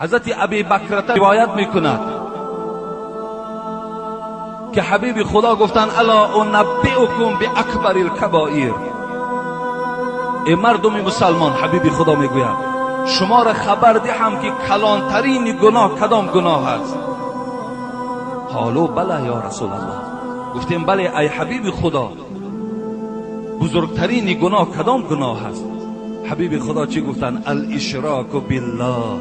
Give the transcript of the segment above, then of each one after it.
Ҳазрати Аби Бакрата ривоят мекунад, ки ҳабиби Худо гуфтанд: ألا أنبئكم بأكبر الكبائر. Эй мардуми мусалмон, ҳабиби Худо мегӯяд, шуморо хабар диҳам, ки калонтарини гуноҳ кадом гуноҳ аст? قالوا بلى يا رسول الله. Гуфтем: бале, ай ҳабиби Худо, бузургтарини гуноҳ кадом гуноҳ аст? Ҳабиби Худо чӣ гуфтанд? الإشراك بالله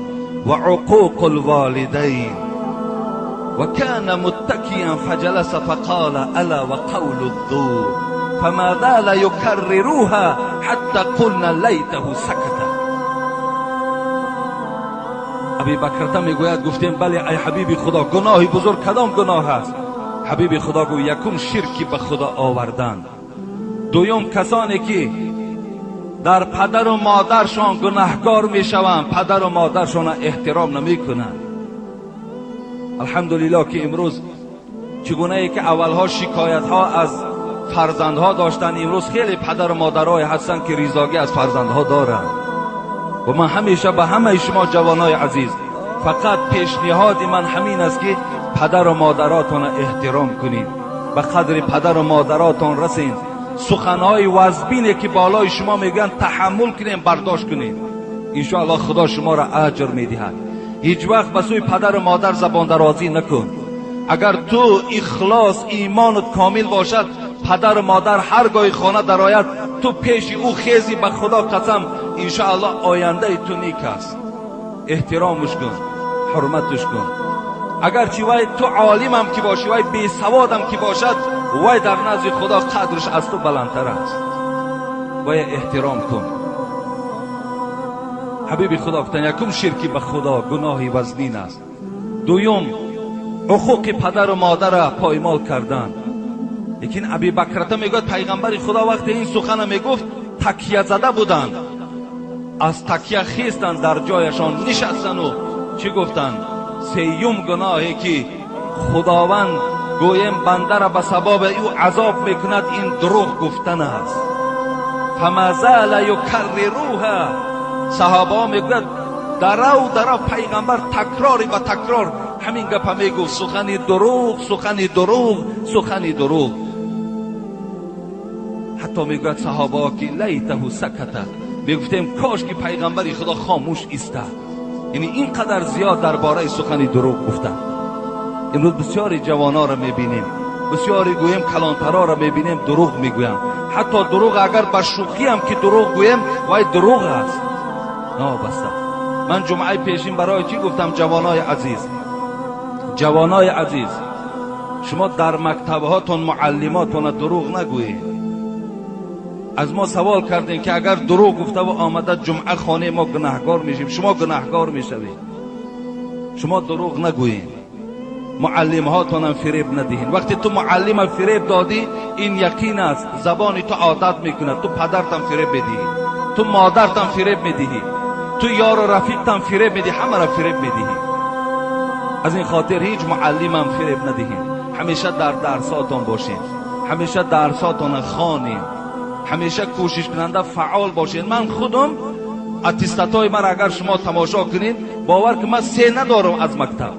وعقوق الوالدين. وكان متكئا فجلس فقال: ألا وقول الزور. فما زال يكررها حتى قلنا ليته سكت. Аби Бакрата мегӯяд, гуфтем: бале, ай ҳабиби Худо, гуноҳи бузург кадом гуноҳ аст? Ҳабиби Худо гуфт: якум, ширки ба Худо овардан, дуюм, касоне ки дар падару модаршон гунаҳкор мешаванд, падару модаршонро эҳтиром намекунанд. Алҳамдулиллоҳ, ки имрӯз чӣ гунае ки аввалҳо шикоятҳо аз фарзандҳо доштанд, имрӯз хеле падару модарое ҳастанд, ки ризогӣ аз фарзандҳо доранд. Ва ман ҳамеша ба ҳамаи шумо ҷавонои азиз фақат пешниҳоди ман ҳамин аст, ки падару модаротонро эҳтиром кунед, ба қадри падару модаротон расед, суханҳои вазбине ки болои шумо мегӯянд, таҳаммул кунем, бардошт кунед. Иншоаллоҳ, Худо шуморо аҷр медиҳад. Ҳеҷ вақт ба сӯи падару модар забондарозӣ накун. Агар ту ихлос, имонат комил бошад, падару модар ҳар гоҳи хона дарояд, ту пеши ӯ хези, ба Худо қасам, иншоаллоҳ, ояндаи ту нек аст. Эҳтиромаш кун, ҳурматаш кун. Агарчи вай ту олимам ки бошӣ, вай бесаводам ки бошад, вай дар назди Худо қадраш аз ту баландтар аст. Вай эҳтиром кун. Ҳабиби Худо гуфтанд: якум, ширки ба Худо гуноҳи вазнин аст, дуюм, ҳуқуқи падару модарро поймол кардан. Лекин Аби Бакрата мегӯяд, пайғамбари Худо вақте ин сухана мегуфт, такя зада буданд, аз такя хестанд, дар ҷояшон нишастану чӣ гуфтанд? Сеюм гуноҳе ки Худованд, гӯем, бандара ба сабаби ӯ азоб мекунад, ин дурӯғ гуфтан аст. فما زال يكررها. Саҳобаҳо мегӯяд, дарав дарав пайғамбар такрори ба такрор ҳамин гапа мегуфт: сухани дурӯғ, сухани дурӯғ, сухани дурӯғ. Ҳатто мегӯяд саҳобаҳо, ки ليته سكت, мегуфтем, кош ки пайғамбари Худо хомӯш истад. Яъне ин қадар зиёд дар бораи сухани дурӯғ гуфтанд. Имрӯз бисёри ҷавононро мебинем, бисёри, гӯем, калонтароро мебинем, дурӯғ мегӯянд. Ҳатто дурӯғ агар ба шӯхиам ки дурӯғ гӯем, вай дурӯғ аст. Нобаста ман ҷумъаи пешин барои чӣ гуфтам: ҷавонои азиз, ҷавонои азиз, шумо дар мактабҳотон муаллимотона дурӯғ нагӯед. Аз мо савол кардем, ки агар дурӯғ гуфтаву омада ҷумъа хонаи мо, гунаҳгор мешем, шумо гунаҳгор мешавед. Шумо дурӯғ нагӯед, муаллимҳотонам фиреб надиҳед. Вақте ту муаллима фиреб додӣ, ин яқин аст, забони ту одат мекунад, ту падартам фиреб медиҳӣ, ту модартам фиреб медиҳӣ, ту ёру рафиқтам фиреб медиҳӣ, ҳамаро фиреб медиҳӣ. Аз ин хотир ҳеҷ муаллимам фиреб надиҳед. Ҳамеша дар дарсотон бошед, ҳамеша дарсотона хонед, ҳамеша кӯшишкунанда, фаъол бошед. Ман худам аттестатҳои маро агар шумо тамошо кунед, бовар ки ман се надорам аз мактаб,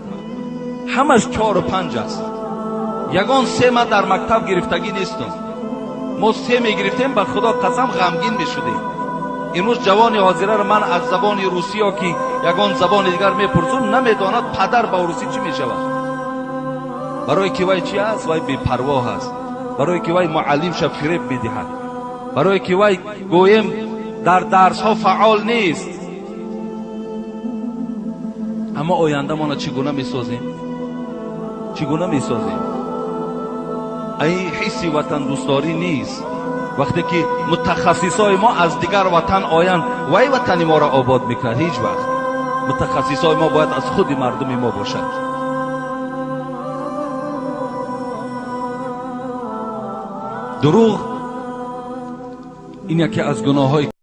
ҳамаш чору панҷ аст. Ягон се ман дар мактаб гирифтагӣ нестам. Мо се мегирифтем, ба Худо қасам, ғамгин мешудем. Имрӯз ҷавони ҳозираро ман аз забони русӣ ё ки ягон забони дигар мепурсум, намедонад падар ба русӣ чӣ мешавад. Барое ки вай чӣ аст? Вай бепарвоҳ аст. Барое ки вай муаллимша фиреб медиҳад, барое ки вай, гӯем, дар дарсҳо фаъол нест. Аммо ояндамона чӣ гуна месозем? Чӣ гуна месозем? Ай ҳисси ватандӯстдорӣ нест. Вақте ки мутахассисои мо аз дигар ватан оянд, вай ватани моро обод мекунад? Ҳеҷ вақт. Мутахассисои мо бояд аз худи мардуми мо бошад. Дурӯғ ин яке аз гуноҳҳои